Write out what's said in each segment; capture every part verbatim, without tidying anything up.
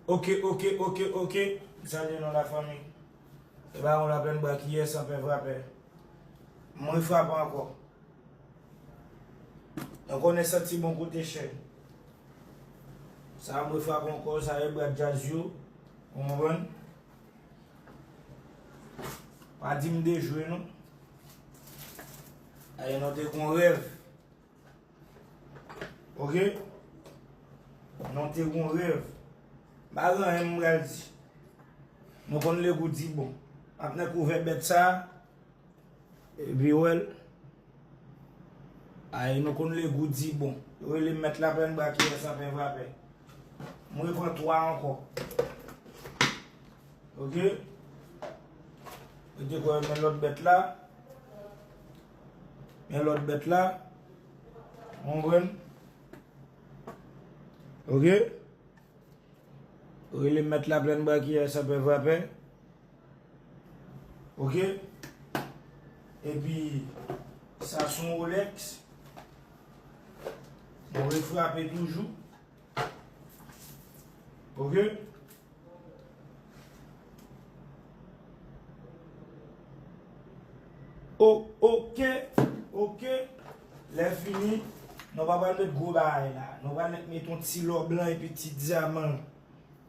Ok, ok, ok, ok. M salye nou lafanmi. E ba yon laplèn bwa kiyè san pè vrapè. M refrape ankò. Nou konnen santi bon kote chè. Sa m refrape ankò, sa e bwa djaz yo. Ou konprann? Pa di m dejwe non. Aye, nou te gon rèv. Ok? Nou te gon rèv. M pa gen anyen m pral di. Nou konn legou di bon. M ap nan kouvè bèt sa. Epi wè l. Ay, nou konn legou di bon. Yo rele m mèt laplèn bwa kiyè san pè vrapè. M repran twa ankò. Ok? Mete kò yo men lòt bèt la. Men lòt bèt la. Konprann? Ok? Rele mèt laplèn bwa kiyè san pè vrapè. Ok? Epi, sa se yon Rolex. Nou refrape toujou. Ok? O, ok, ok. Lè fini, nou pa pral met gwo bagay la. Nou pral met, met yon ti lò blan epi ti dyaman.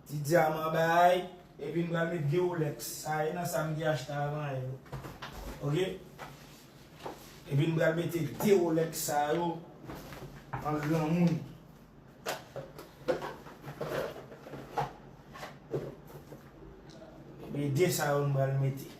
Ti dyaman bagay. Epi n pral met de Rolex. Sa e nan sa m te achte avan yo. Ok? Epi n pral mete de Rolex sa yo an granmoun. Epi de sa yo n pral mete.